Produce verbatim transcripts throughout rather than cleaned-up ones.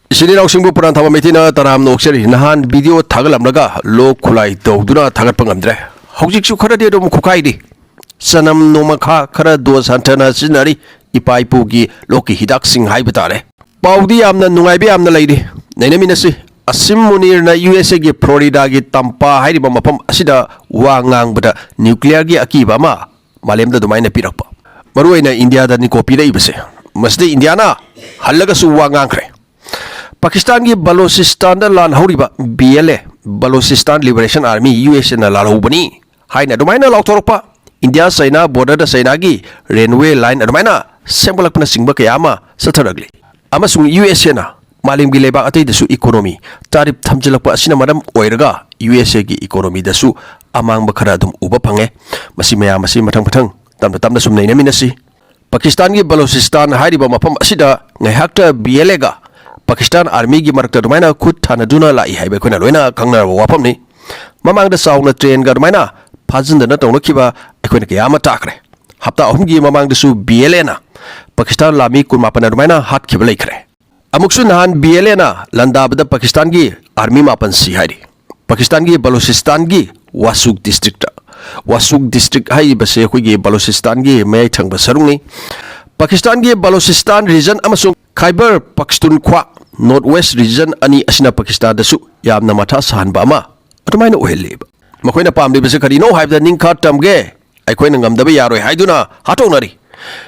ꯏꯆꯤꯟ ꯏꯅꯥꯎꯁꯤꯡꯕꯨ ꯄꯨꯔꯥꯟ ꯊꯕ ꯃꯩꯇꯩꯅ ꯇꯔꯥꯝꯅ ꯑꯣꯛꯆꯔꯤ꯫ ꯅꯍꯥꯟ ꯚꯤꯗꯤꯑꯣ ꯊꯥꯒꯠꯂꯝꯂꯒ ꯂꯣꯛ ꯈꯨꯂꯥꯏ ꯇꯧꯗꯨꯅ ꯊꯥꯒꯠꯄ ꯉꯝꯗ꯭ꯔꯦ꯫ ꯍꯧꯖꯤꯛꯁꯨ ꯈꯔꯗꯤ ꯑꯗꯨꯝ ꯈꯨꯈꯥꯏꯔꯤ꯫ ꯆꯅꯝ ꯅꯣꯡꯃꯈꯥ ꯈꯔ ꯗꯣꯁ ꯍꯟꯊꯅ ꯁꯤꯖꯤꯟꯅꯔꯤ꯫ ꯏꯄꯥ ꯏꯄꯨꯒꯤ ꯂꯣꯛꯀꯤ ꯍꯤꯗꯥꯛꯁꯤꯡ ꯍꯥꯏꯕ ꯇꯥꯔꯦ꯫ ꯄꯥꯎꯗꯤ ꯌꯥꯝꯅ ꯅꯨꯡꯉꯥꯏꯕ ꯌꯥꯝꯅ ꯂꯩꯔꯤ꯫ ꯅꯩꯅꯃꯤꯟꯅꯁꯤ꯫ ꯑꯁꯤꯝ ꯃꯨꯅꯤꯔꯅ ꯌꯨ ꯑꯦꯁ ꯑꯦꯒꯤ ꯐ꯭ꯂꯣꯔꯤꯗꯥꯒꯤ ꯇꯝꯄꯥ ꯍꯥꯏꯔꯤꯕ ꯃꯐꯝ ꯑꯁꯤꯗ ꯋꯥ ꯉꯥꯡꯕꯗ ꯅ꯭ꯌꯨꯀ꯭ꯂꯤꯌꯔꯒꯤ ꯑꯀꯤꯕ ꯑꯃ ꯃꯥꯂꯦꯝꯗ ꯑꯗꯨꯃꯥꯏꯅ ꯄꯤꯔꯛꯄ꯫ ꯃꯔꯨꯑꯣꯏꯅ ꯏꯟꯗꯤꯌꯥꯗꯅꯤꯀꯣ ꯄꯤꯔꯛꯏꯕꯁꯦ꯫ ꯃꯁꯤꯗ ꯏꯟꯗꯤꯌꯥꯅ ꯍꯜꯂꯒꯁꯨ ꯋꯥ ꯉꯥꯡꯈ꯭ꯔꯦ꯫ ꯄꯥꯀꯤꯁꯇꯥꯟꯒꯤ ꯕꯂꯣꯆꯤꯁꯇꯥꯟꯗ ꯂꯥꯟ ꯍꯧꯔꯤꯕ B L A, Balochistan liberation army, U S ꯑꯦꯅ ꯂꯥꯜꯍꯧꯕꯅꯤ ꯍꯥꯏꯅ ꯑꯗꯨꯃꯥꯏꯅ ꯂꯥꯎꯊꯣꯔꯛꯄ꯫ ꯏꯟꯗꯤꯌꯥ ꯆꯩꯅꯥ ꯕꯣꯔꯗꯔꯗ ꯆꯩꯅꯥꯒꯤ ꯔꯦꯜꯋꯦ ꯂꯥꯏꯟ ꯑꯗꯨꯃꯥꯏꯅ ꯁꯦꯝꯒꯠꯂꯛꯄꯅꯆꯤꯡꯕ ꯀꯌꯥ ꯑꯃ ꯆꯠꯊꯔꯛꯂꯤ꯫ ꯑꯃꯁꯨꯡ ꯌꯨ ꯑꯦꯁ ꯑꯦꯅ ꯃꯥꯂꯦꯝꯒꯤ ꯂꯩꯕꯥꯛ ꯑꯇꯩꯗꯁꯨ ꯏꯀꯣꯅꯣꯃꯤ ꯇꯥꯔꯤꯐ ꯊꯝꯖꯤꯜꯂꯛꯄ ꯑꯁꯤꯅ ꯃꯔꯝ ꯑꯣꯏꯔꯒ ꯌꯨ ꯑꯦꯁ ꯑꯦꯒꯤ ꯏꯀꯣꯅꯣꯃꯤꯗꯁꯨ ꯑꯃꯥꯡꯕ ꯈꯔ ꯑꯗꯨꯝ ꯎꯕ ꯐꯪꯉꯦ꯫ ꯃꯁꯤ ꯃꯌꯥꯝ ꯑꯁꯤ ꯃꯊꯪ ꯃꯊꯪ ꯇꯞꯅ ꯇꯞꯅ ꯁꯨꯝ ꯅꯩꯅꯃꯤꯟꯅꯁꯤ꯫ ꯄꯥꯀꯤꯁꯇꯥꯟꯒꯤ ꯕꯂꯣꯆꯤꯁꯇꯥꯟ ꯍꯥꯏꯔꯤꯕ ꯃꯐꯝ ꯑꯁꯤꯗ ꯉꯥꯏꯍꯥꯛꯇ ꯕꯤ ꯑꯦꯜ ꯑꯦꯒ ꯄꯥꯀꯤꯁꯇꯥꯟ ꯑꯥꯔꯃꯤꯒꯤ ꯃꯔꯛꯇ ꯑꯗꯨꯃꯥꯏꯅ ꯈꯨꯠ ꯊꯥꯅꯗꯨꯅ ꯂꯥꯛꯏ ꯍꯥꯏꯕ ꯑꯩꯈꯣꯏꯅ ꯂꯣꯏꯅ ꯈꯪꯅꯔꯕ ꯋꯥꯐꯝꯅꯤ꯫ ꯃꯃꯥꯡꯗ ꯆꯥꯎꯅ ꯇ꯭ꯔꯦꯟꯒ ꯑꯗꯨꯃꯥꯏꯅ ꯐꯥꯖꯤꯟꯗꯅ ꯇꯧꯅꯈꯤꯕ ꯑꯩꯈꯣꯏꯅ ꯀꯌꯥ ꯑꯃ ꯇꯥꯈ꯭ꯔꯦ꯫ ꯍꯞꯇꯥ ꯑꯍꯨꯝꯒꯤ ꯃꯃꯥꯡꯗꯁꯨ ꯕꯤ ꯑꯦꯜ ꯑꯦꯅ ꯄꯥꯀꯤꯁꯇꯥꯟ ꯂꯥꯟꯃꯤ ꯀꯨꯟꯃꯥꯄꯟ ꯑꯗꯨꯃꯥꯏꯅ ꯍꯥꯠꯈꯤꯕ ꯂꯩꯈ꯭ꯔꯦ꯫ ꯑꯃꯨꯛꯁꯨ ꯅꯍꯥꯟ ꯕꯤ ꯑꯦꯜ ꯑꯦꯅ ꯂꯥꯟꯗꯥꯕꯗ ꯄꯥꯀꯤꯁꯇꯥꯟꯒꯤ ꯑꯥꯔꯃꯤ ꯃꯥꯄꯟ ꯁꯤ ꯍꯥꯏꯔꯤ꯫ ꯄꯥꯀꯤꯁꯇꯥꯟꯒꯤ ꯕꯂꯣꯆꯤꯁꯇꯥꯟꯒꯤ ꯋꯥꯁꯨꯛ ꯗꯤꯁꯇ꯭ꯔꯤꯛꯇ, ꯋꯥꯁꯨꯛ ꯗꯤꯁꯇ꯭ꯔꯤꯛ ꯍꯥꯏꯔꯤꯕꯁꯦ ꯑꯩꯈꯣꯏꯒꯤ ꯕꯂꯣꯆꯤꯁꯇꯥꯟꯒꯤ ꯃꯌꯥꯏ ꯊꯪꯕ ꯁꯔꯨꯛꯅꯤ꯫ ꯄꯥꯀꯤꯁꯇꯥꯟꯒꯤ ꯕꯂꯣꯆꯤꯁꯇꯥꯟ ꯔꯤꯖꯟ ꯑꯃꯁꯨꯡ ꯈꯥꯏꯕꯔ ꯄꯈꯇꯨꯟꯈ꯭ꯋꯥ ꯅꯣꯔꯠ ꯋꯦꯁ ꯔꯤꯖꯟ ꯑꯅꯤ ꯑꯁꯤꯅ ꯄꯥꯀꯤꯁꯇꯥꯟꯗꯁꯨ ꯌꯥꯝꯅ ꯃꯊꯥ ꯁꯥꯍꯟꯕ ꯑꯃ ꯑꯗꯨꯃꯥꯏꯅ ꯑꯣꯏꯍꯜꯂꯦꯕ꯫ ꯃꯈꯣꯏꯅ ꯄꯥꯝꯂꯤꯕꯁꯤ ꯀꯔꯤꯅꯣ ꯍꯥꯏꯕꯗ ꯅꯤꯡꯈꯥ ꯇꯝꯒꯦ, ꯑꯩꯈꯣꯏꯅ ꯉꯝꯗꯕ ꯌꯥꯔꯣꯏ ꯍꯥꯏꯗꯨꯅ ꯍꯥꯠꯇꯣꯛꯅꯔꯤ꯫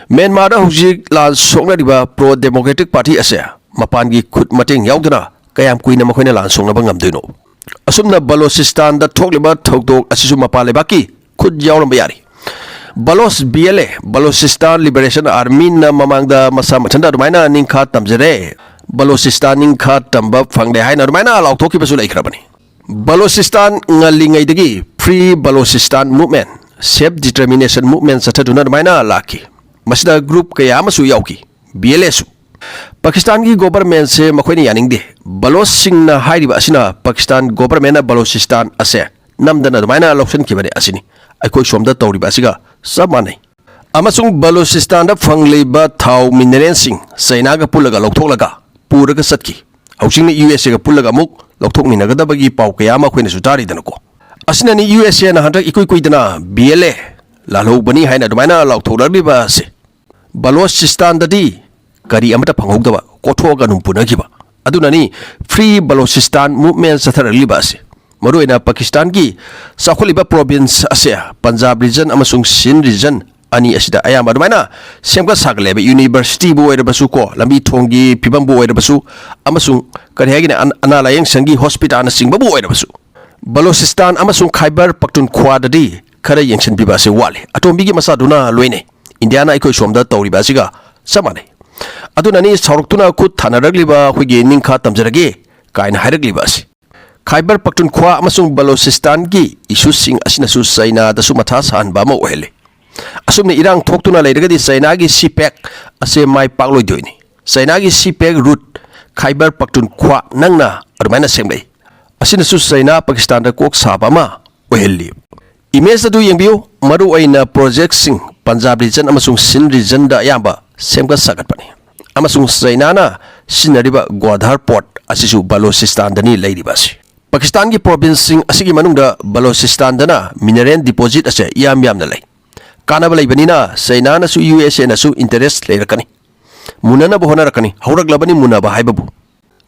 ꯃ꯭ꯌꯥꯟꯃꯥꯔꯗ ꯍꯧꯖꯤꯛ ꯂꯥꯟ ꯁꯣꯛꯅꯔꯤꯕ ꯄ꯭ꯔꯣ ꯗꯦꯃꯣꯀ꯭ꯔꯦꯇꯤꯛ ꯄꯥꯔꯇꯤ ꯑꯁꯦ ꯃꯄꯥꯟꯒꯤ ꯈꯨꯠ ꯃꯇꯦꯡ ꯌꯥꯎꯗꯅ ꯀꯌꯥꯝ ꯀꯨꯏꯅ ꯃꯈꯣꯏꯅ ꯂꯥꯟ ꯁꯣꯛꯅꯕ ꯉꯝꯗꯣꯏꯅꯣ? ꯑꯁꯨꯝꯅ ꯕꯂꯣꯆꯤꯁꯇꯥꯟꯗ ꯊꯣꯛꯂꯤꯕ ꯊꯧꯗꯣꯛ ꯑꯁꯤꯁꯨ ꯃꯄꯥꯟ ꯂꯩꯕꯥꯛꯀꯤ ꯈꯨꯠ ꯌꯥꯎꯔꯝꯕ ꯌꯥꯔꯤ꯫ ꯕꯂꯣꯆ B L A, Balochistan liberation ꯑꯥꯔꯃꯤꯅ ꯃꯃꯥꯡꯗ ꯃꯁꯥ ꯃꯊꯟꯇ ꯑꯗꯨꯃꯥꯏꯅ ꯅꯤꯡꯈꯥ ꯇꯝꯖꯔꯦ, ꯕꯂꯣꯆꯤꯁꯇꯥꯟ ꯅꯤꯡꯈꯥ ꯇꯝꯕ ꯐꯪꯂꯦ ꯍꯥꯏꯅ ꯑꯗꯨꯃꯥꯏꯅ ꯂꯥꯎꯊꯣꯛꯈꯤꯕꯁꯨ ꯂꯩꯈ꯭ꯔꯕꯅꯤ꯫ ꯕꯂꯣꯆꯤꯁꯇꯥꯟ ꯉꯜꯂꯤꯉꯩꯗꯒꯤ Free Balochistan Movement, Self Determination Movement ꯆꯠꯊꯗꯨꯅ ꯑꯗꯨꯃꯥꯏꯅ ꯂꯥꯛꯈꯤ꯫ ꯃꯁꯤꯗ ꯒ꯭ꯔꯨꯞ ꯀꯌꯥ ꯑꯃꯁꯨ ꯌꯥꯎꯈꯤ, ꯕꯤ ꯑꯦꯜ ꯑꯦꯁꯨ꯫ ꯄꯥꯀꯤꯁꯇꯥꯟꯒꯤ ꯒꯣꯕꯔꯃꯦꯟꯁꯦ ꯃꯈꯣꯏꯅ ꯌꯥꯅꯤꯡꯗꯦ꯫ ꯕꯂꯣꯆꯁꯤꯡꯅ ꯍꯥꯏꯔꯤꯕ ꯑꯁꯤꯅ ꯄꯥꯀꯤꯁꯇꯥꯟ ꯒꯣꯕꯔꯃꯦꯟꯅ ꯕꯂꯣꯆꯤꯁꯇꯥꯟ ꯑꯁꯦ ꯅꯝꯗꯅ ꯑꯗꯨꯃꯥꯏꯅ ꯂꯧꯁꯤꯟꯈꯤꯕꯅꯦ ꯑꯁꯤꯅꯤ꯫ ꯑꯩꯈꯣꯏ ꯁꯣꯝꯗ ꯇꯧꯔꯤꯕ ꯑꯁꯤꯒ ꯆꯞ ꯃꯥꯟꯅꯩ꯫ ꯑꯃꯁꯨꯡ ꯕꯂꯣꯆꯤꯁꯇꯥꯟꯗ ꯐꯪꯂꯤꯕ ꯊꯥꯎ ꯃꯤꯅꯔꯦꯜꯁꯤꯡ ꯆꯩꯅꯥꯒ ꯄꯨꯜꯂꯒ ꯂꯧꯊꯣꯛꯂꯒ ꯄꯨꯔꯒ ꯆꯠꯈꯤ꯫ ꯍꯧꯖꯤꯛꯅ ꯌꯨ ꯑꯦꯁ ꯑꯦꯒ ꯄꯨꯜꯂꯒ ꯑꯃꯨꯛ ꯂꯧꯊꯣꯛꯃꯤꯟꯅꯒꯗꯕꯒꯤ ꯄꯥꯎ ꯀꯌꯥ ꯑꯃ ꯑꯩꯈꯣꯏꯅꯁꯨ ꯇꯥꯔꯤꯗꯅꯀꯣ꯫ ꯑꯁꯤꯅꯅꯤ ꯌꯨ ꯑꯦꯁ ꯑꯦꯅ ꯍꯟꯗꯛ ꯏꯀꯨꯏ ꯀꯨꯏꯗꯅ ꯕꯤ ꯑꯦꯜ ꯑꯦ ꯂꯥꯜꯍꯧꯕꯅꯤ ꯍꯥꯏꯅ ꯑꯗꯨꯃꯥꯏꯅ ꯂꯥꯎꯊꯣꯛꯂꯛꯂꯤꯕ ꯑꯁꯤ꯫ ꯕꯂꯣꯆꯤꯁꯇꯥꯟꯗꯗꯤ ꯀꯔꯤ ꯑꯃꯠꯇ ꯐꯪꯍꯧꯗꯕ, ꯀꯣꯠꯊꯣꯛꯑꯒ ꯑꯗꯨꯝ ꯄꯨꯅꯈꯤꯕ꯫ ꯑꯗꯨꯅꯅꯤ Free Balochistan Movement ꯆꯠꯊꯔꯛꯂꯤꯕ ꯑꯁꯤ꯫ ꯃꯔꯨꯑꯣꯏꯅ ꯄꯥꯀꯤꯁꯇꯥꯟꯒꯤ ꯆꯥꯎꯈꯠꯂꯤꯕ ꯄ꯭ꯔꯣꯚꯤꯟꯁ ꯑꯁꯦ ꯄꯟꯖꯥꯕ ꯔꯤꯖꯟ ꯑꯃꯁꯨꯡ ꯁꯤꯟ ꯔꯤꯖꯟ ꯑꯅꯤ ꯑꯁꯤꯗ ꯑꯌꯥꯝꯕ ꯑꯗꯨꯃꯥꯏꯅ ꯁꯦꯝꯒꯠ ꯁꯥꯒꯠꯂꯦꯕ꯫ ꯌꯨꯅꯤꯚꯔꯁꯤꯇꯤꯕꯨ ꯑꯣꯏꯔꯕꯁꯨ ꯀꯣ, ꯂꯝꯕꯤ ꯊꯣꯡꯒꯤ ꯐꯤꯕꯝꯕꯨ ꯑꯣꯏꯔꯕꯁꯨ, ꯑꯃꯁꯨꯡ ꯀꯔꯤ ꯍꯥꯏꯒꯅꯤ, ꯑꯟ-, ꯑꯅꯥ ꯂꯥꯌꯦꯡ ꯁꯪꯒꯤ ꯍꯣꯁꯄꯤꯇꯥꯜꯅꯆꯤꯡꯕꯕꯨ ꯑꯣꯏꯔꯕꯁꯨ, ꯕꯂꯣꯆꯤꯁꯇꯥꯟ ꯑꯃꯁꯨꯡ ꯈꯥꯏꯕꯔ ꯄꯈꯇꯨꯟꯈ꯭ꯋꯥꯗꯗꯤ ꯈꯔ ꯌꯦꯡꯁꯤꯟꯕꯤꯕ ꯑꯁꯤ ꯋꯥꯠꯂꯤ꯫ ꯑꯇꯣꯝꯕꯤꯒꯤ ꯃꯆꯥꯗꯨꯅ ꯂꯣꯏꯅꯩ꯫ ꯏꯟꯗꯤꯌꯥꯅ ꯑꯩꯈꯣꯏ ꯁꯣꯝꯗ ꯇꯧꯔꯤꯕ ꯑꯁꯤꯒ ꯆꯞ ꯃꯥꯟꯅꯩ꯫ ꯑꯗꯨꯅꯅꯤ ꯁꯥꯎꯔꯛꯇꯨꯅ ꯈꯨꯠ ꯊꯥꯅꯔꯛꯂꯤꯕ ꯑꯩꯈꯣꯏꯒꯤ ꯅꯤꯡꯈꯥ ꯇꯝꯖꯔꯒꯦ ꯀꯥꯏꯅ ꯍꯥꯏꯔꯛꯂꯤꯕ ꯑꯁꯤ꯫ ꯈꯥꯏꯕꯔ ꯄꯈꯇꯨꯟꯈ꯭ꯋꯥ ꯑꯃꯁꯨꯡ ꯕꯂꯣꯆꯤꯁꯇꯥꯟꯒꯤ ꯏꯁꯨꯁꯤꯡ ꯑꯁꯤꯅꯁꯨ ꯆꯩꯅꯥꯗꯁꯨ ꯃꯊꯥ ꯁꯥꯍꯟꯕ ꯑꯃ ꯑꯣꯏꯍꯜꯂꯤ꯫ ꯑꯁꯨꯝꯅ ꯏꯔꯥꯡ ꯊꯣꯛꯇꯨꯅ ꯂꯩꯔꯒꯗꯤ ꯆꯩꯅꯥꯒꯤ ꯁꯤ ꯄꯦꯛ ꯑꯁꯦ ꯃꯥꯏ ꯄꯥꯛꯂꯣꯏꯗꯣꯏꯅꯤ꯫ ꯆꯩꯅꯥꯒꯤ ꯁꯤ ꯄꯦꯛ ꯔꯨꯠ ꯈꯥꯏꯕꯔ ꯄꯈꯇꯨꯟꯈ꯭ꯋꯥ ꯅꯪꯅ ꯑꯗꯨꯃꯥꯏꯅ ꯁꯦꯝꯂꯛꯏ꯫ ꯑꯁꯤꯅꯁꯨ ꯆꯩꯅꯥ ꯄꯥꯀꯤꯁꯇꯥꯟꯗ ꯀꯣꯛ ꯁꯥꯕ ꯑꯃ ꯑꯣꯏꯍꯜꯂꯤ꯫ ꯏꯃꯦꯖ ꯑꯗꯨ ꯌꯦꯡꯕꯤꯌꯨ꯫ ꯃꯔꯨꯑꯣꯏꯅ ꯄ꯭ꯔꯣꯖꯦꯛꯁꯤꯡ ꯄꯟꯖꯥꯕ ꯔꯤꯖꯟ ꯑꯃꯁꯨꯡ ꯁꯤꯟ ꯔꯤꯖꯟꯗ ꯑꯌꯥꯝꯕ ꯁꯦꯝꯒꯠ ꯁꯥꯒꯠꯄꯅꯤ꯫ ꯑꯃꯁꯨꯡ ꯆꯩꯅꯥꯅ ꯁꯤꯖꯤꯟꯅꯔꯤꯕ ꯒ꯭ꯋꯥꯙꯥꯔ ꯄꯣꯔꯠ ꯑꯁꯤꯁꯨ ꯕꯂꯣꯆꯤꯁꯇꯥꯟꯗꯅꯤ ꯂꯩꯔꯤꯕ ꯑꯁꯤ꯫ ꯄꯥꯀꯤꯁꯇꯥꯟꯒꯤ ꯄ꯭ꯔꯣꯚꯤꯟꯁꯁꯤꯡ ꯑꯁꯤꯒꯤ ꯃꯅꯨꯡꯗ ꯕꯂꯣꯆꯤꯁꯇꯥꯟꯗꯅ ꯃꯤꯅꯔꯦꯜ ꯗꯤꯄꯣꯖꯤꯠ ꯑꯁꯦ ꯏꯌꯥꯝ ꯌꯥꯝꯅ ꯂꯩ꯫ ꯀꯥꯟꯅꯕ ꯂꯩꯕꯅꯤꯅ ꯆꯩꯅꯥꯅꯁꯨ ꯌꯨ ꯑꯦꯁ ꯑꯦꯅꯁꯨ ꯏꯟꯇꯔꯦꯁ ꯂꯩꯔꯛꯀꯅꯤ꯫ ꯃꯨꯟꯅꯅꯕ ꯍꯣꯠꯅꯔꯛꯀꯅꯤ꯫ ꯍꯧꯔꯛꯂꯕꯅꯤ ꯃꯨꯟꯅꯕ ꯍꯥꯏꯕꯕꯨ꯫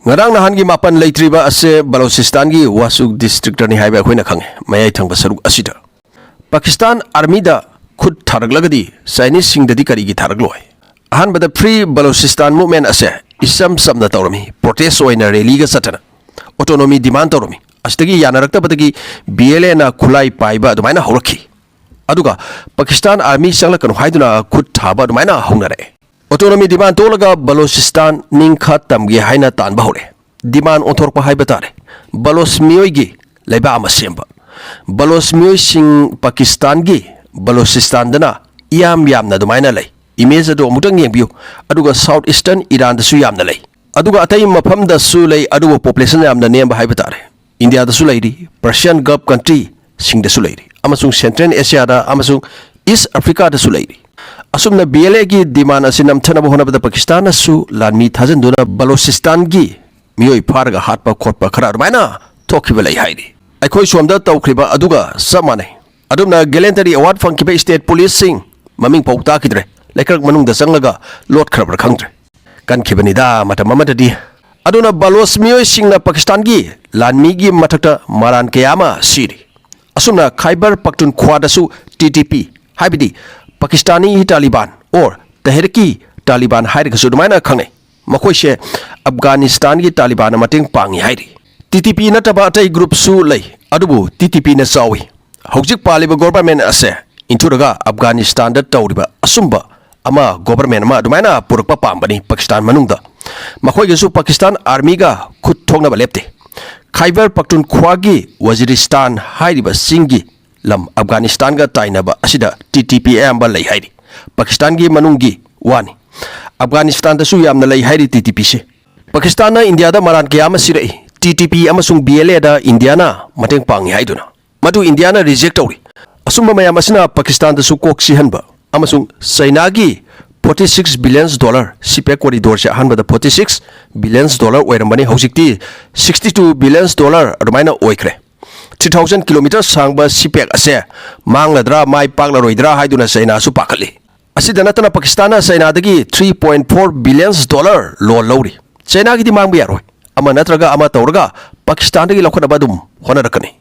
ꯉꯔꯥꯡ ꯅꯍꯥꯟꯒꯤ ꯃꯥꯄꯟ ꯂꯩꯇ꯭ꯔꯤꯕ ꯑꯁꯦ ꯕꯂꯣꯆꯤꯁꯇꯥꯟꯒꯤ ꯋꯥꯁꯨꯛ ꯗꯤꯁꯇ꯭ꯔꯤꯛꯇꯅꯤ ꯍꯥꯏꯕ ꯑꯩꯈꯣꯏꯅ ꯈꯪꯉꯦ, ꯃꯌꯥꯏ ꯊꯪꯕ ꯁꯔꯨꯛ ꯑꯁꯤꯗ꯫ ꯄꯥꯀꯤꯁꯇꯥꯟ ꯑꯥꯔꯃꯤꯗ ꯈꯨꯠ ꯊꯥꯔꯛꯂꯒꯗꯤ ꯆꯥꯏꯅꯤꯁꯁꯤꯡꯗꯗꯤ ꯀꯔꯤꯒꯤ ꯊꯥꯔꯛꯂꯣꯏ? ꯑꯍꯥꯟꯕꯗ Free Balochistan Movement ꯑꯁꯦ ꯏꯆꯝ ꯆꯝꯅ ꯇꯧꯔꯝꯃꯤ, ꯄ꯭ꯔꯣꯇꯦꯁ ꯑꯣꯏꯅ ꯔꯦꯂꯤꯒ ꯆꯠꯇꯅ꯫ ꯑꯣꯇꯣꯅꯣꯃꯤ ꯗꯤꯃꯥꯟ ꯇꯧꯔꯝꯃꯤ꯫ ꯑꯁꯤꯗꯒꯤ ꯌꯥꯅꯔꯛꯇꯕꯗꯒꯤ ꯕꯤ ꯑꯦꯜ ꯑꯦꯅ ꯈꯨꯠꯂꯥꯏ ꯄꯥꯏꯕ ꯑꯗꯨꯃꯥꯏꯅ ꯍꯧꯔꯛꯈꯤ꯫ ꯑꯗꯨꯒ ꯄꯥꯀꯤꯁꯇꯥꯟ ꯑꯥꯔꯃꯤ ꯆꯪꯂꯛꯀꯅꯨ ꯍꯥꯏꯗꯨꯅ ꯈꯨꯠ ꯊꯥꯕ ꯑꯗꯨꯃꯥꯏꯅ ꯍꯧꯅꯔꯛꯑꯦ꯫ ꯑꯣꯇꯣꯅꯣꯃꯤ ꯗꯤꯃꯥꯟ ꯇꯣꯛꯂꯒ ꯕꯂꯣꯆꯤꯁꯇꯥꯟ ꯅꯤꯡꯈꯥ ꯇꯝꯒꯦ ꯍꯥꯏꯅ ꯇꯥꯟꯕ ꯍꯧꯔꯦ꯫ ꯗꯤꯃꯥꯟ ꯑꯣꯟꯊꯣꯔꯛꯄ ꯍꯥꯏꯕ ꯇꯥꯔꯦ꯫ ꯕꯂꯣꯆ ꯃꯤꯑꯣꯏꯒꯤ ꯂꯩꯕꯥꯛ ꯑꯃ ꯁꯦꯝꯕ꯫ ꯕꯂꯣꯆ ꯃꯤꯑꯣꯏꯁꯤꯡ ꯄꯥꯀꯤꯁꯇꯥꯟꯒꯤ ꯕꯂꯣꯆꯤꯁꯇꯥꯟꯗꯅ ꯏꯌꯥꯝ ꯌꯥꯝꯅ ꯑꯗꯨꯃꯥꯏꯅ ꯂꯩ꯫ ꯏꯃꯦꯖ ꯑꯗꯨ ꯑꯃꯨꯛꯇꯪ ꯌꯦꯡꯕꯤꯌꯨ꯫ ꯑꯗꯨꯒ ꯁꯥꯎꯠ ꯏꯁꯇꯔꯟ ꯏꯔꯥꯟꯗꯁꯨ ꯌꯥꯝꯅ ꯂꯩ꯫ ꯑꯗꯨꯒ ꯑꯇꯩ ꯃꯐꯝꯗꯁꯨ ꯂꯩ, ꯑꯗꯨꯕꯨ ꯄꯣꯄꯨꯂꯦꯁꯟ ꯌꯥꯝꯅ ꯅꯦꯝꯕ ꯍꯥꯏꯕ ꯇꯥꯔꯦ꯫ ꯏꯟꯗꯤꯌꯥꯗꯁꯨ ꯂꯩꯔꯤ, ꯄꯔꯁꯤꯌꯥꯟ ꯒꯜꯐ ꯀꯟꯇ꯭ꯔꯤꯁꯤꯡꯗꯁꯨ ꯂꯩꯔꯤ, ꯑꯃꯁꯨꯡ ꯁꯦꯟꯇ꯭ꯔꯦꯜ ꯑꯦꯁꯤꯌꯥꯗ ꯑꯃꯁꯨꯡ ꯏꯁ ꯑꯐ꯭ꯔꯤꯀꯥꯗꯁꯨ ꯂꯩꯔꯤ꯫ ꯑꯁꯨꯝꯅ ꯕꯤ ꯑꯦꯜ ꯑꯦꯒꯤ ꯗꯤꯃꯥꯟ ꯑꯁꯤ ꯅꯝꯊꯅꯕ ꯍꯣꯠꯅꯕꯗ ꯄꯥꯀꯤꯁꯇꯥꯟꯅꯁꯨ ꯂꯥꯟꯃꯤ ꯊꯥꯖꯤꯟꯗꯨꯅ ꯕꯂꯣꯆꯤꯁꯇꯥꯟꯒꯤ ꯃꯤꯑꯣꯏ ꯐꯥꯔꯒ ꯍꯥꯠꯄ ꯈꯣꯠꯄ ꯈꯔ ꯑꯗꯨꯃꯥꯏꯅ ꯊꯣꯛꯈꯤꯕ ꯂꯩ ꯍꯥꯏꯔꯤ꯫ ꯑꯩꯈꯣꯏ ꯁꯣꯝꯗ ꯇꯧꯈ꯭ꯔꯤꯕ ꯑꯗꯨꯒ ꯆꯞ ꯃꯥꯟꯅꯩ꯫ ꯑꯗꯨꯝꯅ Gallantry Award ꯐꯪꯈꯤꯕ state policeꯁꯤꯡ ꯃꯃꯤꯡ ꯐꯥꯎ ꯇꯥꯈꯤꯗ꯭ꯔꯦ꯫ ꯂꯩꯀ꯭ꯔꯛ ꯃꯅꯨꯡꯗ ꯆꯪꯂꯒ ꯂꯣꯠꯈ꯭ꯔꯕ꯭ꯔꯥ ꯈꯪꯗ꯭ꯔꯦ꯫ ꯀꯟꯈꯤꯕꯅꯤꯗ ꯃꯇꯝ ꯑꯃꯗꯗꯤ꯫ ꯑꯗꯨꯅ ꯕꯂꯣꯆ ꯃꯤꯑꯣꯏꯁꯤꯡꯅ ꯄꯥꯀꯤꯁꯇꯥꯟꯒꯤ ꯂꯥꯟꯃꯤꯒꯤ ꯃꯊꯛꯇ ꯃꯔꯥꯟ ꯀꯌꯥ ꯑꯃ ꯁꯤꯔꯤ꯫ ꯑꯁꯨꯝꯅ ꯈꯥꯏꯕꯔ ꯄꯈꯇꯨꯟꯈ꯭ꯋꯥꯗꯁꯨ T T P, ꯍꯥꯏꯕꯗꯤ ꯄꯥꯀꯤꯁꯇꯥꯅꯤ ꯇꯥꯂꯤꯕꯥꯟ or ꯇꯍꯔꯤꯛꯀꯤ ꯇꯥꯂꯤꯕꯥꯟ ꯍꯥꯏꯔꯒꯁꯨ ꯑꯗꯨꯃꯥꯏꯅ ꯈꯪꯅꯩ, ꯃꯈꯣꯏꯁꯦ ꯑꯐꯒꯥꯅꯤꯁꯇꯥꯟꯒꯤ ꯇꯥꯂꯤꯕꯥꯟꯅ ꯃꯇꯦꯡ ꯄꯥꯡꯉꯤ ꯍꯥꯏꯔꯤ꯫ T T P ꯅꯠꯇꯕ ꯑꯇꯩ groupꯁꯨ ꯂꯩ, ꯑꯗꯨꯕꯨ T T Pꯅ ꯆꯥꯎꯏ꯫ ꯍꯧꯖꯤꯛ ꯄꯥꯜꯂꯤꯕ government ꯑꯁꯦ ꯏꯟꯊꯨꯔꯒ ꯑꯐꯒꯥꯅꯤꯁꯇꯥꯟꯗ ꯇꯧꯔꯤꯕ ꯑꯆꯨꯝꯕ ꯑꯃ, government ꯑꯃ ꯑꯗꯨꯃꯥꯏꯅ ꯄꯨꯔꯛꯄ ꯄꯥꯝꯕꯅꯤ ꯄꯥꯀꯤꯁꯇꯥꯟ ꯃꯅꯨꯡꯗ꯫ ꯃꯈꯣꯏꯒꯤꯁꯨ ꯄꯥꯀꯤꯁꯇꯥꯟ armyꯒ ꯈꯨꯠ ꯊꯣꯛꯅꯕ ꯂꯦꯞꯇꯦ꯫ ꯈꯥꯏꯕꯔ ꯄꯈꯇꯨꯟꯈ꯭ꯋꯥꯒꯤ ꯋꯥꯖꯤꯔꯤꯁꯇꯥꯟ ꯍꯥꯏꯔꯤꯕ ꯆꯤꯡꯒꯤ ꯂꯝ ꯑꯐꯒꯥꯅꯤꯁꯇꯥꯟꯒ ꯇꯥꯏꯅꯕ ꯑꯁꯤꯗ T T P ꯑꯌꯥꯝꯕ ꯂꯩ ꯍꯥꯏꯔꯤ꯫ ꯄꯥꯀꯤꯁꯇꯥꯟꯒꯤ ꯃꯅꯨꯡꯒꯤ ꯋꯥꯅꯤ꯫ ꯑꯐꯒꯥꯅꯤꯁꯇꯥꯟꯗꯁꯨ ꯌꯥꯝꯅ ꯂꯩ ꯍꯥꯏꯔꯤ T T Pꯁꯦ꯫ ꯄꯥꯀꯤꯁꯇꯥꯟꯅ ꯏꯟꯗꯤꯌꯥꯗ ꯃꯔꯥꯟ ꯀꯌꯥ ꯑꯃ ꯁꯤꯔꯛꯏ꯫ T T P ꯑꯃꯁꯨꯡ B L Aꯗ ꯏꯟꯗꯤꯌꯥꯅ ꯃꯇꯦꯡ ꯄꯥꯡꯉꯤ ꯍꯥꯏꯗꯨꯅ꯫ ꯃꯗꯨ ꯏꯟꯗꯤꯌꯥꯅ reject ꯇꯧꯔꯤ꯫ ꯑꯁꯨꯝꯕ ꯃꯌꯥꯝ ꯑꯁꯤꯅ ꯄꯥꯀꯤꯁꯇꯥꯟꯗꯁꯨ ꯀꯣꯛ ꯁꯤꯍꯟꯕ ꯑꯃꯁꯨꯡ ꯆꯩꯅꯥꯒꯤ forty six billions dollar CPEC corridorꯁꯦ ꯑꯍꯥꯟꯕꯗ forty six billions dollar ꯑꯣꯏꯔꯝꯕꯅꯤ, ꯍꯧꯖꯤꯛꯇꯤ sixty two billions dollar ꯑꯗꯨꯃꯥꯏꯅ ꯑꯣꯏꯈ꯭ꯔꯦ꯫ Three thousand kilometer ꯁꯥꯡꯕ CPEC ꯑꯁꯦ ꯃꯥꯡꯂꯗ꯭ꯔꯥ ꯃꯥꯏ ꯄꯥꯛꯂꯔꯣꯏꯗ꯭ꯔꯥ ꯍꯥꯏꯗꯨꯅ ꯆꯩꯅꯥꯁꯨ ꯄꯥꯈꯠꯂꯤ꯫ ꯑꯁꯤꯗ ꯅꯠꯇꯅ ꯄꯥꯀꯤꯁꯇꯥꯟꯅ ꯆꯩꯅꯥꯗꯒꯤ three point four billions dollar loan ꯂꯧꯔꯤ꯫ ꯆꯩꯅꯥꯒꯤꯗꯤ ꯃꯥꯡꯕ ꯌꯥꯔꯣꯏ꯫ ꯑꯃ ꯅꯠꯇ꯭ꯔꯒ ꯑꯃ ꯇꯧꯔꯒ ꯄꯥꯀꯤꯁꯇꯥꯟꯗꯒꯤ ꯂꯧꯈꯠꯅꯕ ꯑꯗꯨꯝ ꯍꯣꯠꯅꯔꯛꯀꯅꯤ꯫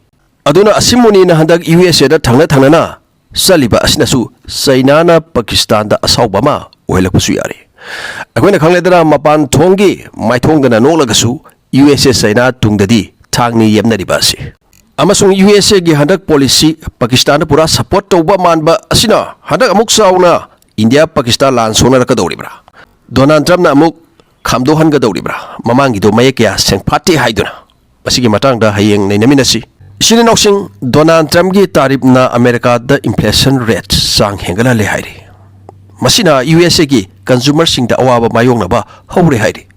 ꯑꯗꯨꯅ ꯑꯁꯤꯃꯨꯅꯤꯅ ꯍꯟꯗꯛ U S Aꯗ ꯊꯪꯅ ꯊꯪꯅꯅ ꯆꯠꯂꯤꯕ ꯑꯁꯤꯅꯁꯨ ꯆꯩꯅꯥꯅ ꯄꯥꯀꯤꯁꯇꯥꯟꯗ ꯑꯁꯥꯎꯕ ꯑꯃ ꯑꯣꯏꯍꯜꯂꯛꯄꯁꯨ ꯌꯥꯔꯤ꯫ ꯑꯩꯈꯣꯏꯅ ꯈꯪꯂꯦꯗꯅ, ꯃꯄꯥꯟ ꯊꯣꯡꯒꯤ ꯃꯥꯏꯊꯣꯡꯗꯅ ꯅꯣꯛꯂꯒꯁꯨ U S A ꯆꯩꯅꯥ ꯇꯨꯡꯗꯗꯤ ꯊꯥꯡꯅꯤ ꯌꯦꯞꯅꯔꯤꯕ ꯑꯁꯤ꯫ ꯑꯃꯁꯨꯡ U S Aꯒꯤ ꯍꯟꯗꯛ policy ꯄꯥꯀꯤꯁꯇꯥꯟꯗ ꯄꯨꯔꯥ support ꯇꯧꯕ ꯃꯥꯟꯕ ꯑꯁꯤꯅ ꯍꯟꯗꯛ ꯑꯃꯨꯛ ꯆꯥꯎꯅ ꯏꯟꯗꯤꯌꯥ ꯄꯥꯀꯤꯁꯇꯥꯟ ꯂꯥꯟ ꯁꯣꯛꯅꯔꯛꯀꯗꯧꯔꯤꯕ꯭ꯔꯥ? ꯗꯣꯅꯥꯜꯗ ꯇ꯭ꯔꯝꯞꯅ ꯑꯃꯨꯛ ꯈꯥꯝꯗꯣꯛꯍꯟꯒꯗꯧꯔꯤꯕ꯭ꯔꯥ? ꯃꯃꯥꯡꯒꯤꯗꯣ ꯃꯌꯦꯛ ꯀꯌꯥ ꯁꯦꯡꯐꯥꯠꯇꯦ ꯍꯥꯏꯗꯨꯅ꯫ ꯃꯁꯤꯒꯤ ꯃꯇꯥꯡꯗ ꯍꯌꯦꯡ ꯅꯩꯅꯃꯤꯟꯅꯁꯤ꯫ ꯏꯆꯤꯟ ꯏꯅꯥꯎꯁꯤꯡ, ꯗꯣꯅꯥꯜꯗ ꯇ꯭ꯔꯝꯞꯀꯤ ꯇꯥꯔꯤꯞꯅ ꯑꯃꯦꯔꯤꯀꯥꯗ inflation rate ꯆꯥꯡ ꯍꯦꯟꯒꯠꯍꯜꯂꯦ ꯍꯥꯏꯔꯤ꯫ ꯃꯁꯤꯅ U S Aꯒꯤ consumerꯁꯤꯡꯗ ꯑꯋꯥꯕ ꯃꯥꯌꯣꯛꯅꯕ ꯍꯧꯔꯦ ꯍꯥꯏꯔꯤ꯫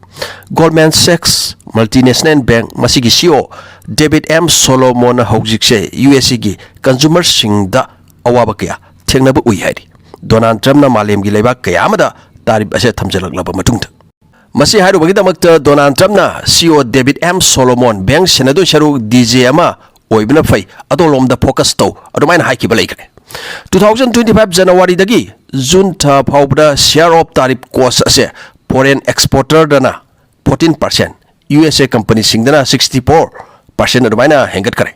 Goldman Sachs Multinational Bank ꯃꯁꯤꯒꯤ C E O David M Solomonna ꯍꯧꯖꯤꯛꯁꯦ U S Aꯒꯤ consumerꯁꯤꯡꯗ ꯑꯋꯥꯕ ꯀꯌꯥ ꯊꯦꯡꯅꯕ ꯎꯏ ꯍꯥꯏꯔꯤ꯫ ꯗꯣꯅꯥꯜꯗ ꯇ꯭ꯔꯝꯞꯅ ꯃꯥꯂꯦꯝꯒꯤ ꯂꯩꯕꯥꯛ ꯀꯌꯥ ꯑꯃꯗ ꯇꯥꯔꯤꯞ ꯑꯁꯦ ꯊꯝꯖꯤꯜꯂꯛꯂꯕ ꯃꯇꯨꯡꯗ꯫ ꯃꯁꯤ ꯍꯥꯏꯔꯨꯕꯒꯤꯗꯃꯛꯇ ꯗꯣꯅꯥꯜꯗ ꯇ꯭ꯔꯝꯞꯅ ꯁꯤꯏꯑꯣ ꯗꯦꯕꯤꯗ ꯑꯦꯝ ꯁꯣꯂꯣꯃꯣꯟ, ꯕꯦꯡꯛ ꯁꯦꯟꯅꯗꯣꯏ ꯁꯔꯨꯛ ꯗꯤꯖꯦ ꯑꯃ ꯑꯣꯏꯕꯅ ꯐꯩ, ꯑꯗꯣꯝꯂꯣꯝꯗ ꯐꯣꯀꯁ ꯇꯧ, ꯑꯗꯨꯃꯥꯏꯅ ꯍꯥꯏꯈꯤꯕ ꯂꯩꯈ꯭ꯔꯦ꯫ ꯇꯨ ꯊꯥꯎꯖꯟ ꯇ꯭ꯋꯦꯟꯇꯤ ꯐꯥꯏꯚ ꯖꯅꯋꯥꯔꯤꯗꯒꯤ ꯖꯨꯟ ꯊꯥ ꯐꯥꯎꯕꯗ ꯁꯤꯌꯥꯔ ꯑꯣꯐ ꯇꯥꯔꯤꯐ ꯀꯣꯁ ꯑꯁꯦ ꯐꯣꯔꯦꯟ ꯑꯦꯛꯁꯄꯣꯔꯇꯔꯗꯅ fourteen percent, U S A ꯀꯝꯄꯅꯤꯁꯤꯡꯗꯅ ꯁꯤꯛꯁꯇꯤ ꯐꯣꯔ ꯄꯥꯔꯁꯦꯟ ꯑꯗꯨꯃꯥꯏꯅ ꯍꯦꯟꯒꯠꯈ꯭ꯔꯦ꯫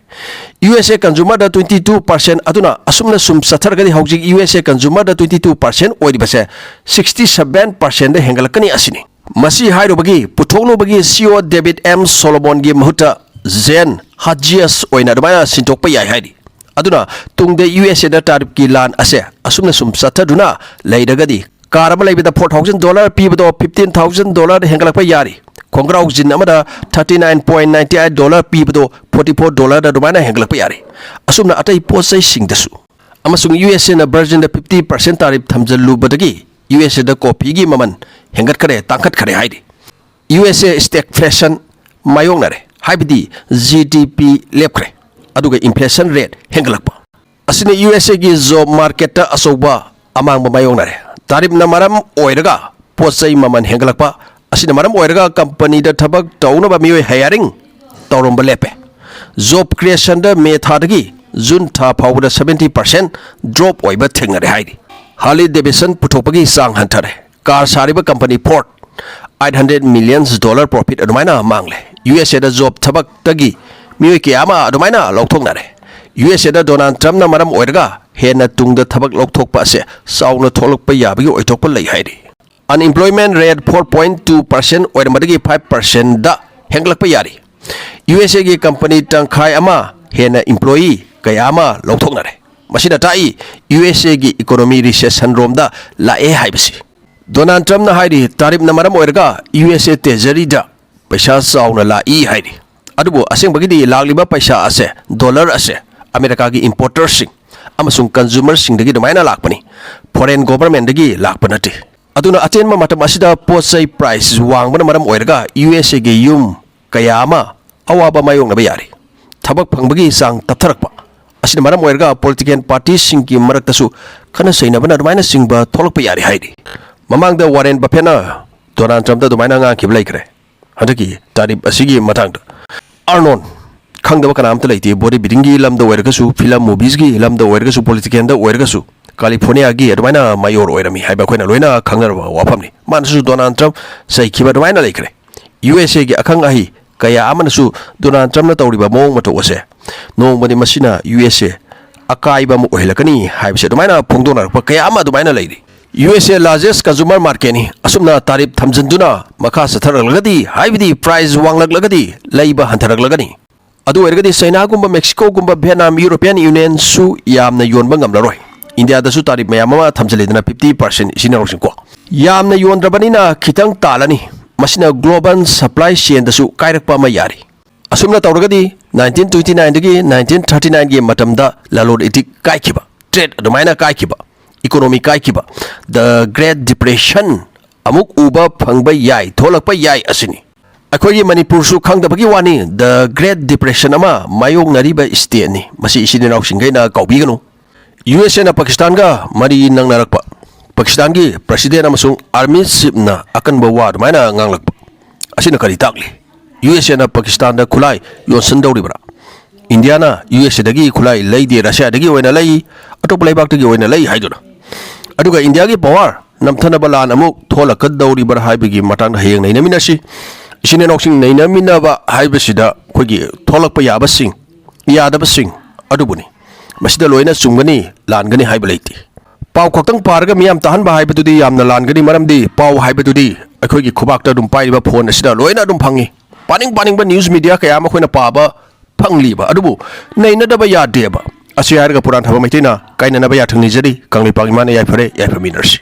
ꯌꯨ ꯑꯦꯁ ꯑꯦ ꯀꯟꯖꯨꯃꯔꯗ ꯇ꯭ꯋꯦꯟꯇꯤ ꯇꯨ ꯄꯥꯔꯁꯦꯟ, ꯑꯗꯨꯅ ꯑꯁꯨꯝꯅ ꯁꯨꯝ ꯆꯠꯊꯔꯒꯗꯤ ꯍꯧꯖꯤꯛ ꯌꯨ ꯑꯦꯁ ꯑꯦ ꯀꯟꯖꯨꯃꯔꯗ ꯇ꯭ꯋꯦꯟꯇꯤ ꯇꯨ ꯄꯥꯔꯁꯦꯟ ꯑꯣꯏꯔꯤꯕꯁꯦ ꯁꯤꯛꯁꯇꯤ ꯁꯚꯦꯟ ꯄꯥꯔꯁꯦꯟꯗ ꯍꯦꯟꯒꯠꯂꯛꯀꯅꯤ ꯑꯁꯤꯅꯤ꯫ ꯃꯁꯤ ꯍꯥꯏꯔꯨꯕꯒꯤ ꯄꯨꯊꯣꯛꯂꯨꯕꯒꯤ ꯁꯤꯏꯑꯣ ꯗꯦꯕꯤꯗ ꯑꯦꯝ ꯁꯣꯂꯣꯃꯣꯟꯒꯤ ꯃꯍꯨꯠꯇ ꯖꯦꯟ ꯍꯥꯖꯤꯌꯁ ꯑꯣꯏꯅ ꯑꯗꯨꯃꯥꯏꯅ ꯁꯤꯟꯗꯣꯛꯄ ꯌꯥꯏ ꯍꯥꯏꯔꯤ꯫ ꯑꯗꯨꯅ ꯇꯨꯡꯗ ꯌꯨ ꯑꯦꯁ ꯑꯦꯗ ꯇꯥꯔꯤꯐꯀꯤ ꯂꯥꯟ ꯑꯁꯦ ꯑꯁꯨꯝꯅ ꯁꯨꯝ ꯆꯠꯊꯗꯨꯅ ꯂꯩꯔꯒꯗꯤ ꯀꯥꯔ ꯑꯃ ꯂꯩꯕꯗ ꯐꯣꯔ ꯊꯥꯎꯖꯟ ꯗꯣꯂꯔ ꯄꯤꯕꯗꯣ ꯐꯤꯐꯇꯤꯟ ꯊꯥꯎꯖꯟ ꯗꯣꯂꯔꯗ ꯍꯦꯟꯒꯠꯂꯛꯄ ꯌꯥꯔꯤ꯫ ꯈꯣꯡꯒ꯭ꯔꯥꯎ ꯖꯤꯟ ꯑꯃꯗ thirty nine point ninety eight dollar ꯄꯤꯕꯗꯣ ꯐꯣꯔꯇꯤ ꯐꯣꯔ ꯗꯣꯂꯔꯗ ꯑꯗꯨꯃꯥꯏꯅ ꯍꯦꯟꯒꯠꯂꯛꯄ ꯌꯥꯔꯤ꯫ ꯑꯁꯨꯝꯅ ꯑꯇꯩ ꯄꯣꯠ ꯆꯩꯁꯤꯡꯗꯁꯨ꯫ ꯑꯃꯁꯨꯡ ꯌꯨ ꯑꯦꯁ ꯑꯦꯅ ꯚꯔꯖꯤꯟꯗ ꯐꯤꯐꯇꯤ ꯄꯥꯔꯁꯦꯟ ꯇꯥꯔꯤꯐ ꯊꯝꯖꯤꯜꯂꯨꯕꯗꯒꯤ ꯌꯨ ꯑꯦꯁ ꯑꯦꯗ ꯀꯣꯐꯤꯒꯤ ꯃꯃꯜ ꯍꯦꯟꯒꯠꯈ꯭ꯔꯦ, ꯇꯥꯡꯈꯠꯈ꯭ꯔꯦ ꯍꯥꯏꯔꯤ꯫ ꯌꯨ ꯑꯦꯁ ꯑꯦ ꯁ꯭ꯇꯦꯒꯐ꯭ꯂꯦꯁꯟ ꯃꯥꯌꯣꯛꯅꯔꯦ, ꯍꯥꯏꯕꯗꯤ ꯖꯤ ꯗꯤ ꯄꯤ ꯂꯦꯞꯈ꯭ꯔꯦ, ꯑꯗꯨꯒ ꯏꯟꯐ꯭ꯂꯦꯁꯟ ꯔꯦꯠ ꯍꯦꯟꯒꯠꯂꯛꯄ꯫ ꯑꯁꯤꯅ ꯌꯨ ꯑꯦꯁ ꯑꯦꯒꯤ ꯖꯣꯕ ꯃꯥꯔꯀꯦꯠꯇ ꯑꯆꯧꯕ ꯑꯃꯥꯡꯕ ꯃꯥꯌꯣꯛꯅꯔꯦ꯫ ꯇꯥꯔꯤꯐꯅ ꯃꯔꯝ ꯑꯣꯏꯔꯒ ꯄꯣꯠ ꯆꯩ ꯃꯃꯜ ꯍꯦꯟꯒꯠꯂꯛꯄ ꯑꯁꯤꯅ ꯃꯔꯝ ꯑꯣꯏꯔꯒ ꯀꯝꯄꯅꯤꯗ ꯊꯕꯛ ꯇꯧꯅꯕ ꯃꯤꯑꯣꯏ ꯍꯥꯌꯔꯤꯡ ꯇꯧꯔꯝꯕ ꯂꯦꯞꯄꯦ꯫ ꯖꯣꯕ ꯀ꯭ꯔꯤꯌꯦꯁꯟꯗ ꯃꯦ ꯊꯥꯗꯒꯤ ꯖꯨꯟ ꯊꯥ ꯐꯥꯎꯕꯗ ꯁꯚꯦꯟꯇꯤ ꯄꯥꯔꯁꯦꯟ ꯗ꯭ꯔꯣꯞ ꯑꯣꯏꯕ ꯊꯦꯡꯅꯔꯦ ꯍꯥꯏꯔꯤ꯫ ꯍꯥꯔꯂꯤ ꯗꯦꯕꯤꯗꯁꯟ ꯄꯨꯊꯣꯛꯄꯒꯤ ꯆꯥꯡ ꯍꯟꯊꯔꯦ꯫ ꯀꯥꯔ ꯁꯥꯔꯤꯕ ꯀꯝꯄꯅꯤ ꯐꯣꯔꯗ eight hundred millions dollar profit ꯑꯗꯨꯃꯥꯏꯅ ꯃꯥꯡꯂꯦ꯫ ꯌꯨ ꯑꯦꯁ ꯑꯦꯗ ꯖꯣꯕ ꯊꯕꯛꯇꯒꯤ ꯃꯤꯑꯣꯏ ꯀꯌꯥ ꯑꯃ ꯑꯗꯨꯃꯥꯏꯅ ꯂꯧꯊꯣꯛꯅꯔꯦ꯫ ꯌꯨ ꯑꯦꯁ ꯑꯦꯗ ꯗꯣꯅꯥꯜꯗ ꯇ꯭ꯔꯝꯞꯅ ꯃꯔꯝ ꯑꯣꯏꯔꯒ ꯍꯦꯟꯅ ꯇꯨꯡꯗ ꯊꯕꯛ ꯂꯧꯊꯣꯛꯄ ꯑꯁꯦ ꯆꯥꯎꯅ ꯊꯣꯛꯂꯛꯄ ꯌꯥꯕꯒꯤ ꯑꯣꯏꯊꯣꯛꯄ ꯂꯩ ꯍꯥꯏꯔꯤ꯫ Unemployment rate four point two percent ꯑꯣꯏꯔꯝꯕꯗꯒꯤ ꯐꯥꯏꯚ ꯄꯥꯔꯁꯦꯟꯗ ꯍꯦꯟꯒꯠꯂꯛꯄ ꯌꯥꯔꯤ꯫ ꯌꯨ ꯑꯦꯁ ꯑꯦꯒꯤ ꯀꯝꯄꯅꯤ ꯇꯪꯈꯥꯏ ꯑꯃ ꯍꯦꯟꯅ ꯏꯝꯄ꯭ꯂꯣꯌꯤ ꯀꯌꯥ ꯑꯃ ꯂꯧꯊꯣꯛꯅꯔꯦ꯫ ꯃꯁꯤꯅ ꯇꯥꯛꯏ ꯌꯨ ꯑꯦꯁ ꯑꯦꯒꯤ ꯏꯀꯣꯅꯣꯃꯤ ꯔꯤꯁꯦꯁꯟ ꯔꯣꯝꯗ ꯂꯥꯛꯑꯦ ꯍꯥꯏꯕꯁꯤ꯫ ꯗꯣꯅꯥꯜꯗ ꯇ꯭ꯔꯝꯞꯅ ꯍꯥꯏꯔꯤ, ꯇꯥꯔꯤꯐꯅ ꯃꯔꯝ ꯑꯣꯏꯔꯒ ꯌꯨ ꯑꯦꯁ ꯑꯦ ꯇ꯭ꯔꯦꯖꯔꯤꯗ ꯄꯩꯁꯥ ꯆꯥꯎꯅ ꯂꯥꯛꯏ ꯍꯥꯏꯔꯤ꯫ ꯑꯗꯨꯕꯨ ꯑꯁꯦꯡꯕꯒꯤꯗꯤ ꯂꯥꯛꯂꯤꯕ ꯄꯩꯁꯥ ꯑꯁꯦ, ꯗꯣꯂꯔ ꯑꯁꯦ, ꯑꯃꯦꯔꯤꯀꯥꯒꯤ ꯏꯝꯄꯣꯔꯇꯔꯁꯤꯡ ꯑꯃꯁꯨꯡ ꯀꯟꯖꯨꯃꯔꯁꯤꯡꯗꯒꯤ ꯑꯗꯨꯃꯥꯏꯅ ꯂꯥꯛꯄꯅꯤ, ꯐꯣꯔꯦꯟ ꯒꯣꯚꯔꯟꯃꯦꯟꯠꯗꯒꯤ ꯂꯥꯛꯄ ꯅꯠꯇꯦ꯫ ꯑꯗꯨꯅ ꯑꯇꯦꯟꯕ ꯃꯇꯝ ꯑꯁꯤꯗ ꯄꯣꯠ ꯆꯩ ꯄ꯭ꯔꯥꯏꯁ ꯋꯥꯡꯕꯅ ꯃꯔꯝ ꯑꯣꯏꯔꯒ ꯌꯨ ꯑꯦꯁ ꯑꯦꯒꯤ ꯌꯨꯝ ꯀꯌꯥ ꯑꯃ ꯑꯋꯥꯕ ꯃꯥꯌꯣꯛꯅꯕ ꯌꯥꯔꯤ꯫ ꯊꯕꯛ ꯐꯪꯕꯒꯤ ꯆꯥꯡ ꯇꯞꯊꯔꯛꯄ ꯑꯁꯤꯅ ꯃꯔꯝ ꯑꯣꯏꯔꯒ ꯄꯣꯂꯤꯇꯤꯀꯦꯜ ꯄꯥꯔꯇꯤꯁꯤꯡꯒꯤ ꯃꯔꯛꯇꯁꯨ ꯈꯠꯅ ꯆꯩꯅꯕꯅ ꯑꯗꯨꯃꯥꯏꯅꯆꯤꯡꯕ ꯊꯣꯛꯂꯛꯄ ꯌꯥꯔꯤ ꯍꯥꯏꯔꯤ꯫ ꯃꯃꯥꯡꯗ ꯋꯥꯔꯦꯟ ꯕꯐꯦꯠꯅ ꯗꯣꯅꯥꯜꯗ ꯇ꯭ꯔꯝꯞꯇ ꯑꯗꯨꯃꯥꯏꯅ ꯉꯥꯡꯈꯤꯕ ꯂꯩꯈ꯭ꯔꯦ꯫ ꯍꯟꯗꯛꯀꯤ ꯇꯥꯔꯤꯐ ꯑꯁꯤꯒꯤ ꯃꯇꯥꯡꯗ ꯑꯥꯔꯅꯣꯟ, ꯈꯪꯗꯕ ꯀꯅꯥꯝꯇ ꯂꯩꯇꯦ꯫ ꯕꯣꯗꯤ ꯕꯤꯜꯗꯤꯡꯒꯤ ꯂꯝꯗ ꯑꯣꯏꯔꯒꯁꯨ, ꯐꯤꯂꯝ ꯃꯨꯚꯤꯁꯀꯤ ꯂꯝꯗ ꯑꯣꯏꯔꯒꯁꯨ, ꯄꯣꯂꯤꯇꯤꯀꯦꯜꯗ ꯑꯣꯏꯔꯒꯁꯨ ꯀꯥꯂꯤꯐꯣꯔꯅꯤꯌꯥꯒꯤ ꯑꯗꯨꯃꯥꯏꯅ ꯃꯥꯌꯣꯔ ꯑꯣꯏꯔꯝꯃꯤ ꯍꯥꯏꯕ ꯑꯩꯈꯣꯏꯅ ꯂꯣꯏꯅ ꯈꯪꯅꯔꯕ ꯋꯥꯐꯝꯅꯤ꯫ ꯃꯥꯅꯁꯨ ꯗꯣꯅꯥꯜꯗ ꯇ꯭ꯔꯝꯞ ꯆꯩꯈꯤꯕ ꯑꯗꯨꯃꯥꯏꯅ ꯂꯩꯈ꯭ꯔꯦ꯫ ꯌꯨ ꯑꯦꯁ ꯑꯦꯒꯤ ꯑꯈꯪ ꯑꯍꯩ ꯀꯌꯥ ꯑꯃꯅꯁꯨ ꯗꯣꯅꯥꯜꯗ ꯇ꯭ꯔꯝꯞꯅ ꯇꯧꯔꯤꯕ ꯃꯑꯣꯡ ꯃꯇꯧ ꯑꯁꯦ ꯅꯣꯡꯃꯗꯤ ꯃꯁꯤꯅ ꯌꯨ ꯑꯦꯁ ꯑꯦ ꯑꯀꯥꯏꯕ ꯑꯃ ꯑꯣꯏꯍꯜꯂꯛꯀꯅꯤ ꯍꯥꯏꯕꯁꯦ ꯑꯗꯨꯃꯥꯏꯅ ꯐꯣꯡꯗꯣꯛꯅꯔꯛꯄ ꯀꯌꯥ ꯑꯃ ꯑꯗꯨꯃꯥꯏꯅ ꯂꯩꯔꯤ꯫ ꯌꯨ ꯑꯦꯁ ꯑꯦ largest consumer marketꯅꯤ꯫ ꯑꯁꯨꯝꯅ ꯇꯥꯔꯤꯐ ꯊꯝꯖꯤꯟꯗꯨꯅ ꯃꯈꯥ ꯆꯠꯊꯔꯛꯂꯒꯗꯤ, ꯍꯥꯏꯕꯗꯤ ꯄ꯭ꯔꯥꯏꯁ ꯋꯥꯡꯂꯛꯂꯒꯗꯤ ꯂꯩꯕ ꯍꯟꯊꯔꯛꯂꯒꯅꯤ꯫ ꯑꯗꯨ ꯑꯣꯏꯔꯒꯗꯤ ꯆꯩꯅꯥꯒꯨꯝꯕ, ꯃꯦꯛꯁꯤꯀꯣꯒꯨꯝꯕ, ꯚꯤꯌꯦꯠꯅꯥꯝ, ꯌꯨꯔꯣꯄꯤꯌꯟ ꯌꯨꯅꯤꯌꯟꯁꯨ ꯌꯥꯝꯅ ꯌꯣꯟꯕ ꯉꯝꯂꯔꯣꯏ꯫ ꯏꯟꯗꯤꯌꯥꯗꯁꯨ ꯇꯥꯔꯤꯐ ꯃꯌꯥꯝ ꯑꯃ ꯊꯝꯖꯤꯜꯂꯤꯗꯅ, fifty percent, ꯏꯆꯤꯟ ꯏꯅꯥꯎꯁꯤꯡꯀꯣ꯫ ꯌꯥꯝꯅ ꯌꯣꯟꯗ꯭ꯔꯕꯅꯤꯅ ꯈꯤꯇꯪ ꯇꯥꯜꯂꯅꯤ꯫ ꯃꯁꯤꯅ global supply chainꯗꯁꯨ ꯀꯥꯏꯔꯛꯄ ꯑꯃ ꯌꯥꯔꯤ꯫ ꯑꯁꯨꯝꯅ ꯇꯧꯔꯒꯗꯤ nineteen twenty nineꯗꯒꯤ nineteen thirty nineꯒꯤ ꯃꯇꯝꯗ ꯂꯂꯣꯟ ꯏꯇꯤꯛ ꯀꯥꯏꯈꯤꯕ, trade ꯑꯗꯨꯃꯥꯏꯅ ꯀꯥꯏꯈꯤꯕ, economy ꯀꯥꯏꯈꯤꯕ, the Great Depression ꯑꯃꯨꯛ ꯎꯕ ꯐꯪꯕ ꯌꯥꯏ, ꯊꯣꯛꯂꯛꯄ ꯌꯥꯏ ꯑꯁꯤꯅꯤ꯫ ꯑꯩꯈꯣꯏꯒꯤ ꯃꯅꯤꯄꯨꯔꯁꯨ ꯈꯪꯗꯕꯒꯤ ꯋꯥꯅꯤ, the Great Depression ꯑꯃ ꯃꯥꯌꯣꯛꯅꯔꯤꯕ stateꯅꯤ꯫ ꯃꯁꯤ ꯏꯆꯤꯟ ꯏꯅꯥꯎꯁꯤꯡꯈꯩꯅ ꯀꯥꯎꯕꯤꯒꯅꯨ꯫ ꯌꯨ ꯑꯦꯁ ꯑꯦꯅ ꯄꯥꯀꯤꯁꯇꯥꯟꯒ ꯃꯔꯤ ꯅꯛꯅꯔꯛꯄ, ꯄꯥꯀꯤꯁꯇꯥꯟꯒꯤ president ꯑꯃꯁꯨꯡ army chiefꯅ ꯑꯀꯟꯕ ꯋꯥ ꯑꯗꯨꯃꯥꯏꯅ ꯉꯥꯡꯂꯛꯄ ꯑꯁꯤꯅ ꯀꯔꯤ ꯇꯥꯛꯂꯤ? ꯌꯨ ꯑꯦꯁ ꯑꯦꯅ ꯄꯥꯀꯤꯁꯇꯥꯟꯗ ꯈꯨꯠꯂꯥꯏ ꯌꯣꯟꯁꯤꯟꯗꯧꯔꯤꯕ꯭ꯔꯥ? ꯏꯟꯗꯤꯌꯥꯅ ꯌꯨ ꯑꯦꯁ ꯑꯦꯗꯒꯤ ꯈꯨꯠꯂꯥꯏ ꯂꯩꯗꯦ, ꯔꯁꯤꯌꯥꯗꯒꯤ ꯑꯣꯏꯅ ꯂꯩ, ꯑꯇꯣꯞꯄ ꯂꯩꯕꯥꯛꯇꯒꯤ ꯑꯣꯏꯅ ꯂꯩ ꯍꯥꯏꯗꯨꯅ꯫ ꯑꯗꯨꯒ ꯏꯟꯗꯤꯌꯥꯒꯤ power ꯅꯝꯊꯅꯕ ꯂꯥꯟ ꯑꯃꯨꯛ ꯊꯣꯛꯂꯛꯀꯗꯧꯔꯤꯕ꯭ꯔꯥ ꯍꯥꯏꯕꯒꯤ ꯃꯇꯥꯡꯗ ꯍꯌꯦꯡ ꯅꯩꯅꯃꯤꯟꯅꯁꯤ꯫ ꯏꯆꯤꯟ ꯏꯅꯥꯎꯁꯤꯡ ꯅꯩꯅꯃꯤꯟꯅꯕ ꯍꯥꯏꯕꯁꯤꯗ ꯑꯩꯈꯣꯏꯒꯤ ꯊꯣꯛꯂꯛꯄ ꯌꯥꯕꯁꯤꯡ, ꯌꯥꯗꯕꯁꯤꯡ ꯑꯗꯨꯕꯨꯅꯤ꯫ ꯃꯁꯤꯗ ꯂꯣꯏꯅ ꯆꯨꯝꯒꯅꯤ, ꯂꯥꯟꯒꯅꯤ ꯍꯥꯏꯕ ꯂꯩꯇꯦ꯫ ꯄꯥꯎ ꯈꯛꯇꯪ ꯄꯥꯔꯒ ꯃꯤꯌꯥꯝ ꯇꯥꯍꯟꯕ ꯍꯥꯏꯕꯗꯨꯗꯤ ꯌꯥꯝꯅ ꯂꯥꯟꯒꯅꯤ, ꯃꯔꯝꯗꯤ ꯄꯥꯎ ꯍꯥꯏꯕꯗꯨꯗꯤ ꯑꯩꯈꯣꯏꯒꯤ ꯈꯨꯕꯥꯛꯇ ꯑꯗꯨꯝ ꯄꯥꯏꯔꯤꯕ phone ꯑꯁꯤꯗ ꯂꯣꯏꯅ ꯑꯗꯨꯝ ꯐꯪꯉꯤ꯫ ꯄꯥꯅꯤꯡ ꯄꯥꯅꯤꯡꯕ news media ꯀꯌꯥ ꯑꯃ ꯑꯩꯈꯣꯏꯅ ꯄꯥꯕ ꯐꯪꯂꯤꯕ ꯑꯗꯨꯕꯨ ꯅꯩꯅꯗꯕ ꯌꯥꯗꯦꯕ꯫ ꯑꯁꯤ ꯍꯥꯏꯔꯒ ꯄꯨꯔꯥꯟ ꯊꯕ ꯃꯩꯇꯩꯅ ꯀꯥꯏꯅꯅꯕ ꯌꯥꯊꯪ ꯅꯤꯖꯔꯤ꯫ ꯀꯪꯂꯩꯄꯥꯛ ꯏꯃꯥꯅ ꯌꯥꯏꯐꯔꯦ, ꯌꯥꯏꯐꯃꯤꯟꯅꯔꯁꯤ꯫